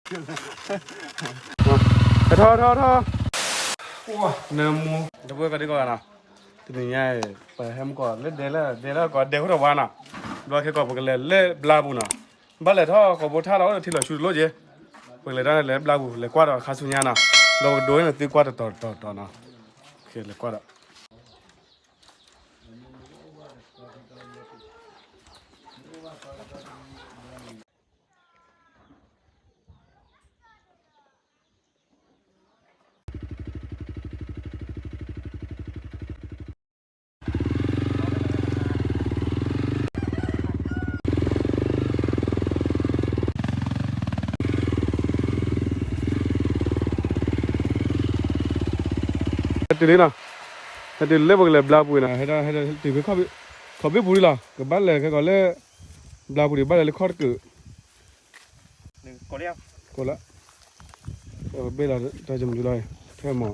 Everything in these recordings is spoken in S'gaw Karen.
ထီၣ်ထီၣ်ထီၣ်, နမူ တပှဲၤကီးဒ်ကီးဂၤနီၤ, တနံၤညါအံၤ ပဟဲမုၢ်ကီးလၢဒဲလၢဒဲလၢကီး ဒဲခိၣ်ထီၣ်ဝါနီၤ, ဘျီခဲကီးပကလဲၤလၢဘျါပူၤနီၤ, ဘၣ်လဲၤထီၣ်ဃီဖိထၣ်လီၤ အိၣ်ဒီးထံလီၤဆူတလိၣ်က့ၤ, ပကလဲၤတၢ်လဲၤဘျါပူၤ လဲၤကွၢ်ဒီးခါဆူညါနီၤ, ဒီးပကဒိးန့ၢ်သုကွၢ်တတီၤတတီၤနီၤ, လဲၤကွၢ်ဒီး ဟဲတုၤလံနီၤ, ဟဲတုၤလၢပကလဲၤဘျါပူၤနီၤ, ဟဲတုၤဖဲခီၣ်ဘ့ၣ်ပူၤလံလီၤ, ကဘၣ်လဲၤခဲကီးလၢ ဘျါပူၤဒံး ဘၣ်လဲၤလၢခီၣ်တကုာ်, ကိးလၢ, ဘ့ၣ်လီၤ တၢ်ကမူလီၤ, ထဲမီၤ ကစၢၢ်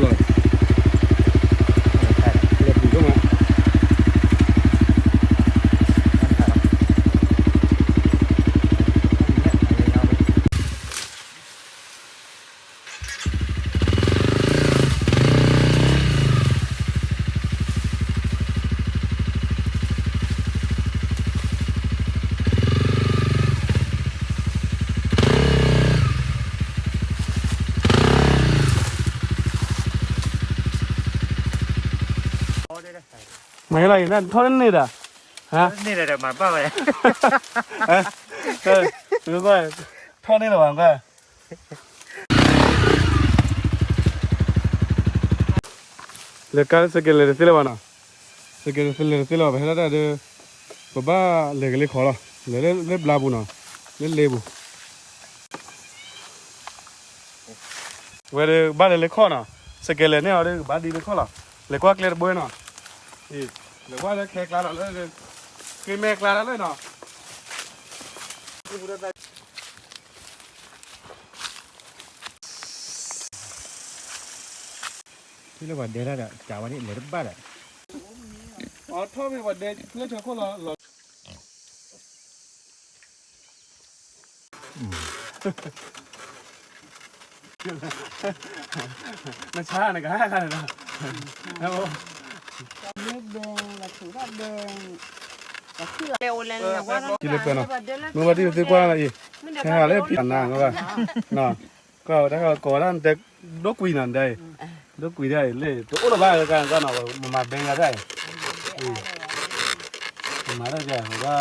လီၤ, လီၤပူၤဒိၣ်မး, မ့ၢ်လီၤအံၤ နထီၣ်န့ၢ်ဒၣ်, ဟါ, န့ၢ်ဒၣ်ဒီးမၤဘၣ်ဝဲ, ထီၣ်န့ၢ်လီၤဘၣ်ကွၢ် လဲၤကါလၢစကဲးလဲၤတသ့လၢၤဘၣ်နီၤ, စကဲးလဲၤတသ့လၢၤဘၣ် ပဟဲဒၣ်တၢ်ဒီး ပဘၣ်လဲၤကလၢခီလီၤ, လဲၤလၢဘျါပူၤနီၤ, လၢလ့ပူၤ, ဝဲဒၣ်ဘၣ်လဲၤလၢခီနီၤ, စကဲးလဲၤန့ၢ်အီၤဒီးကဘၣ်ဒံလၢခီလီၤ, လဲၤကွၢ်ကျဲတဘိနီၤ, လဲၤကွၢ်လၢခဲကျါလီၤလၢ ဃ့မဲကျါလၢလၢနီၤ ထံၣ်လၢပှၤဒဲတၢ်ဒီး ကးဝဲန့ၣ် လဲၤတဘၣ်ဒီး, အထီၣ်မ့ၢ်ပှၤဒဲလၢထၢခိၣ်လီၤ, နဆါနကဟါခါန့ၣ်လီၤ, လၢပှဲၤနီၤ, မ့ၢ်ဘၣ်တံၢ်ပသ့ကွၢ်လီၤအံၤ, ဟဲဟးလၢဖံးနၤကီး, ကီးတၢ်ကီးဒၣ် ဒိကွံာ်နီၤဒဲး, ဒိကွံာ်ဒၣ်အံၤလၢ တအိၣ်လၢၤဘၣ်ကကါနီၤ မမၤဘဲဂၤဒၣ်အံၤ, မမၤတၢ်ကဲ ဝဲဒၣ်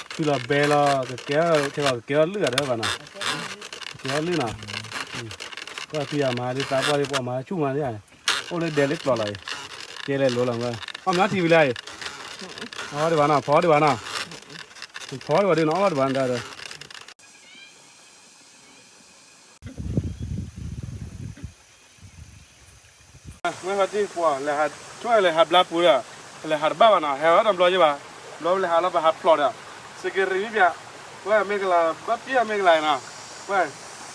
ဖုလီၤဘဲလီၤ ကကဲထီၣ် ထဲလီၤကကဲထီၣ်လုၢ်ဂၤဒၣ်ဘၣ်နီၤ, ကကဲထီၣ်လုၢ်နီၤ, ကီၢ်ဖံးအမၤဒ်သးပှၢ်ဒ်ပှၤမၤဆူၣ်မၤဒ်, အိၣ်လၢဒဲးလၢကျီၤလီၤအံၤ, ကဲလဲၤလိၤလီၤမး, အီၣ်မ့ၤထံဝံၤလၢအံၤ, အီၣ်ဒံးဘၣ်နီၤ ဖီဒံးဘၣ်နီၤ, ဖီဒံးဘၣ်ဒ်နီၤ အီၣ်ဒံးဘၣ်နီၤ မ့ၢ်ဟဲတံၢ်ပှၤ လဲၤဟး လဲၤဟးဘျါပူၤဒီး လဲၤဟးတဘၣ်ဘၣ်နီၤ, ဟဲဝဲတဘျီယ့ၢ်ဘၣ်, ဘျီလဲၤဟးလီၤ ပဟးဖျိးဒီး စကဲးရံၣ်မ့ၢ်ပျၢ်, ဝဲမ့ၢ်ကလၤ ဘၣ်ပျၢ်မ့ၢ်ကလၤနီၤ, ဝဲ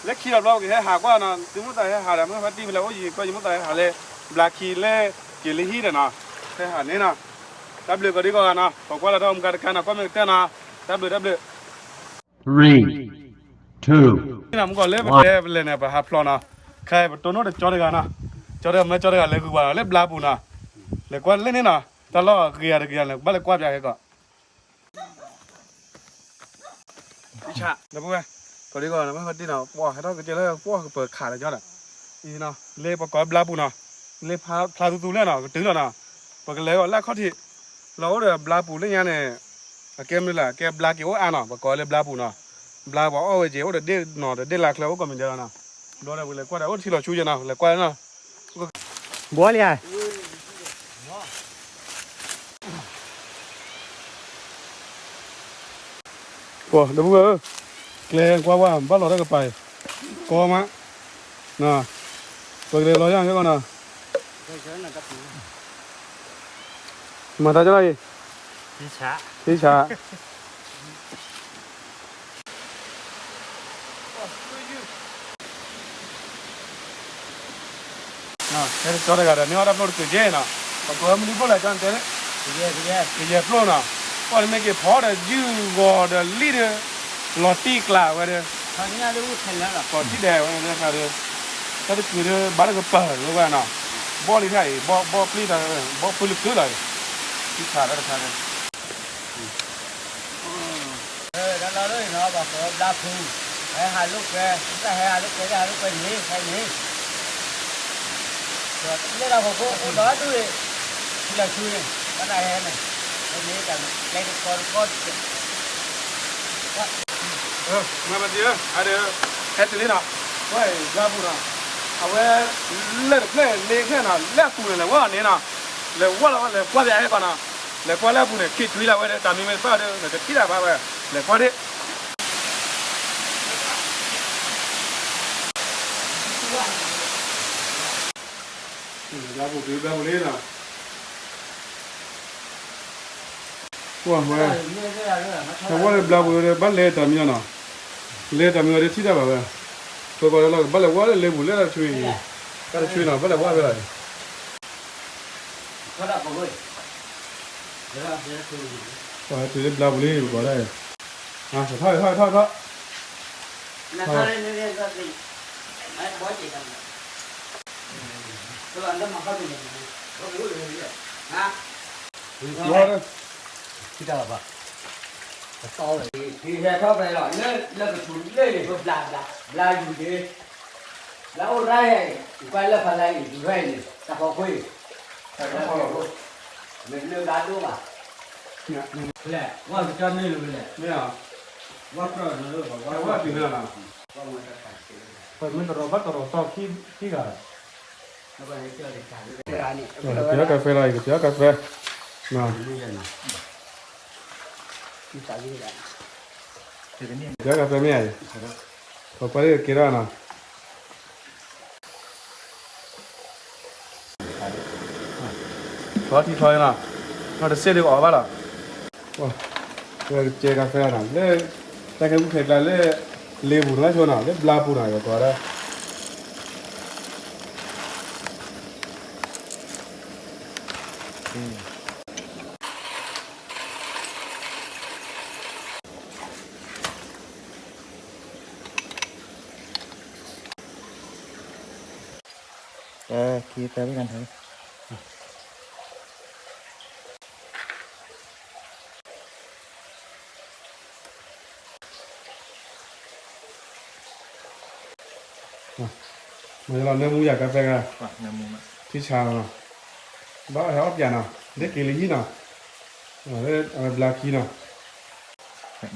လၢခံဒီးဘျီပကဟဲဟးကွၢ်နီၤ, သုမုၢ်သးဟဲဟးဒီး မ့ၢ်ဟဲတံၢ်ဖဲလဲၣ်အိၣ်ယံၤ ကွၢ်ယမိၢ်သးဟဲဟးလၢ ဘျါခံလၢ က့ၤလၢဟံၣ်ဒီးနီၤ, ဟဲဟးန့ၣ်နီၤ, တၢ်ဘျုးကိးဒံကိးဂၤနီၤ, ပကွၢ်လီၤတၢ်အိၣ်မူကါတကါနီၤ, ကွၢ်မ့ၢ်ကတၢၢ်နီၤ, တၢ်ဘျုး တၢ်ဘျုး Three, two, မုၢ်ကီၢ်လၢပတဲပလဲၤန့ၣ် ပဟးဖျိးနီၤ, ခဲအံၤပတိၢ်နီၣ်ဒီးကၠီတဂၤနီၤ, ကၠီတဂၤမၢကၠီတဂၤလဲၤဂုာ်ပှၤနီၤ လၢဘျါပူၤနီၤ, လဲၤကွၢ်လၢန့ၣ်နီၤ, တၢ်လီၢ်ဂ့ၤယၤတဂ့ၤယၤန့ၣ် ဘၣ်လဲၤကွၢ်ပျးခဲကီး ဒီပုၢ်ဝဲၢ်, ကိးဒံကီးနီၤ မ့ၢ်ဟဲတံၢ်နီၤ ပှၤဟဲထီၣ်ကစၢၢ်လၢပှၤကပၢၤခးလၢကီးဒီး, အံၤနီၤ လၢပကိးဘျါပူၤနီၤ, လၢဖျါသူသူလၢနီၤ ကတုၤလီၤနီၤ, ပကလဲၤအီၤလၢအခီၣ်ထံး, လီၤအိၣ်ဒီးဘျါပူၤလၢညါန့ၣ်, အကဲမနုၤလဲၣ် ကဲဘျါက့ၤအိၣ်အါနီၤ ပကိးလၢဘျါပူၤနီၤ, ဘျါပှၤအီၣ်ဝဲက့ၤအိၣ်ဒီးဒ့ၣ်နီၤဒီးဒ့ၣ်လါချၢအိၣ်ကိးမံၤဒဲးလီၤနီၤ, ဘျီဒီးပကလဲၤကွၢ်ဒီးအိၣ်ထံလီၤဆူယဲနီၤ လဲၤကွၢ်နီၤ ဘီလံဧါ ပှၤဒီပုၢ်ဝဲၢ်ဧၢ, ကျဲကွၢ်ဝဲ ဘၣ်လီၤတၢ်ကပၤအံၤ, ကီမး, ပကလဲၤလီၤယါခဲကီးနီၤ, မၤတၢ်ကၢ်လီၤအံၤ, သ့ဆး, ကၠီတဂၤဒီး န့ၢ်အီၣ်တၢ်ဖျိတကုာ်က့နီၤ, ပကိးဝဲမနုၤဖျိလဲၣ် ကၠီတဲ, ကယဲၢ်ဖျိနီၤ, ပှၤတမ့ၢ်က့ၤဖီဒီးယုၢ်ဂီၤဒီးလံၢ်ဒီး လီၤတံၢ်ကျးဝဲဒီး ကိးထံၣ်ဒဲးဝဲဒီး တၢ်တကုာ်ဒီး ဘၣ်တကပၤဝဲနီၤ, ဘီၣ်လံတၢ်အံၤ ဘီၣ်ပျံၤတၢ် ဘီၣ်ဖုလၢကုာ်လီၤအံၤ, ထံဆးတၢ်တခါဒီး တၢ်လီၤလၢနီၤ ပှၤကိးဘျါဖု, ဟဲဟးလိာ်ကွဲ, တၢ်ဟဲဟးလိာ်ကွဲ ဟဲဟးလိာ်ကွဲန့ၣ် ဟဲန့ၣ်, လၢတၢ်ဖီခိၣ်အိၣ်ဒီဒူၣ်အံၤ, ထံလီၤဆူန့ၣ်, ဘၣ်တၢ်ဟဲန့ၣ်, ဟဲန့ၣ်တၢ်ကျဲတကီတကီတကဲး, မၤဘၣ်သံဧၢ, အဒီး ဟဲတုၤလံနီၤ, ဝဲဘျါပူၤနီၤ, အဝဲ လၢတဖျၢၣ်န့ၣ်ခဲနီၤ လၢအပူၤန့ၣ် လဲၤဝဲအီၤန့ၣ်နီၤ, လဲၤဝဲလီၤ လဲၤကွၢ်ပယါဟဲကီးနီၤ, လဲၤကွၢ်လၢအပူၤန့ၣ် ခံတွံလၢဝဲဒီး တၢ်မံၤမ့ၢ်တဖၣ်ဒီး နကထံၣ်တၢ်ဘၣ်ဝဲ, လဲၤကွၢ်ဒ့ၣ် ဘျါပူၤ ဘျါပူၤလံနီၤ, ကွၢ်ဝဲ, ဟဲဝဲလၢဘျါပူၤဒီး ဘၣ်လဲၤတၢ်မံၤနီၤ, လဲၤတၢ်မံၤဝဲဒီးထံၣ်တၢ်ဘၣ်ဝဲ, ပှၤကိးလၢ ဘၣ်လဲၤဝဲလၢလ့ပူၤလၢတၢ်တဆွံ, တၢ်တဆွံနီၤ ဘၣ်လဲၤဝဲဖဲလီၤအံၤ ပှၤဟဲတုၤလၢဘျါပူၤလံ ပကိးဒၣ်အံၤ, ထီၣ်ထီၣ်ထီၣ်ထီၣ်, ဝါ, ထံၣ်တၢ်ဘၣ်, ပတီၢ်ဝဲ, ဟဲထီၣ်ဖဲလီၤ လၢလၢပထူလၢန့ၣ် ပဘျါဘျါ ဘျါယူၤဒ့ ဘျါအိၣ်ရၢ်ဟဲ, ကွၢ်လၢဖးလဲအံၤ ယူၤဟဲအံၤန့ၣ် တၢ်ဖီခိၣ်အံၤ, မ့ၢ်လၢဘျါဒိၣ်ဘၣ်, ဖဲလဲၣ် ဝါကကၠီန့ၢ်လၢဖဲလဲၣ်, မ့ၢ်အီၤ, ဝါကြၢးန့ၢ်လၢ, ဝါတုၤန့ၢ်လီၤ, ပမ့ၢ်တရီၤဘၣ်တရီၤသီခံဂၤလီၤ, ကပျီကၢ်ဖဲလီၤအံၤ ကပျီကၢ်ဖဲ, ကပျီကၢ်ဖဲမ့ၢ်အံၤ, ပပှၤလၢကကဲထီၣ်နီၤ ထီထံထီနီၤ, နီၢ်တစ့ၢ်ဒုးအီၣ်ဘၣ်လီၤ, ဝဲကကဲကၢ်ဖဲနီၤ လၢ တၢ်ခဲပူၤခဲကျါလၢ လ့ပူၤနီၤဆိနီၤ လၢဘျါပူၤနီၤ ယကိးဒၣ် မ့ၢ်လီၤ နၢမူယၤကါဖဲဂၤ, ထံဆါလီၤ, ဘၣ်ဟဲအီၣ်ပၠးနီၤ လၢက့ၤလၢဟံၣ်နီၤ, လၢအဝဲဘျါခံနီၤ, အီၣ်ဒီးဘၣ်ရဲၣ်ခိၣ်ရဲၣ်နၤက့နီၤ, ထံ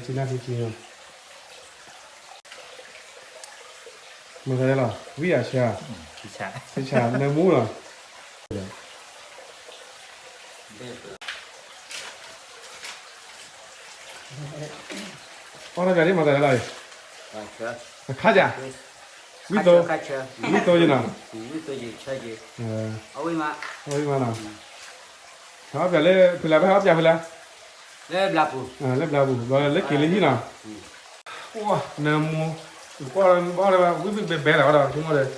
နၢ်ထံဆံနီၤ မ့ၢ်လီၤ ဝံၣ်အဆၢ, ထံဆါ နၢမူလီၤ, အီၣ်တၢ်ပၠးဒ်မၤတၢ်လီၤအံၤ, အခါယၤ, ဝံၣ်သိ, ဝံၣ်သိယနီၤ, ဝံၣ်မးနီၤ, ဟဲအီၣ်ပၠးလၢဖဲလဲၣ် ဘၣ်ဟဲအီၣ်ပၠးဖဲလဲၣ်, လၢဘျါပူၤ, လၢဘျါပူၤ လၢက့ၤလၢဟံၣ်နီၤ, နၢမူ, ကွၢ်လီၤ ဘၣ်လၢဝံၣ်ဘဲဘဲလီၤဒီး ဆိကမိၣ်ဒီး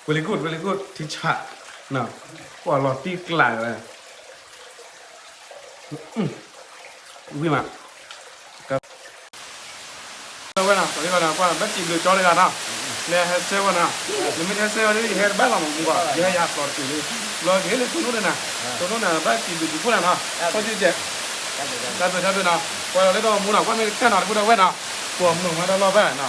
very good very good ထံဆါ, ကွၢ်လီၤတံၢ်ကျးဝဲ, ဝံၣ်မး, ဝဲနီၤ ကွၢ် ဘၣ်စံးဘျုးကၠီတဂၤနီၤ, လၢဟဲဆှၢဝဲနီၤ, နမ့ၢ်တဟဲဆှၢဝဲဒီး ယဟဲတဘၣ်လီၤမးမူကီး ယဟဲယၤကျီတက့ၢ်လံ, ဘျီကဟ့ၣ်လၢတိၢ်နီၣ်န့ၣ်နီၤ, တိၢ်နီၣ်န့ၣ် ဘၣ်စံးဘျုးတုၤခိၣ်လၢနီၤ, ခီၣ်ကၠံၣ်ကဲး, တၢ်ဘျုးတၢ်ဘျုးနီၤ, ကွၢ်လီၤလၢဒီမူနီၤ ကွၢ်မ့ၢ်တကဲနီၤ တဘၣ်ဒီးဝဲနီၤ, ပှၤမုာ်မးတၢ်လီၢ်ဘၣ်နီၤ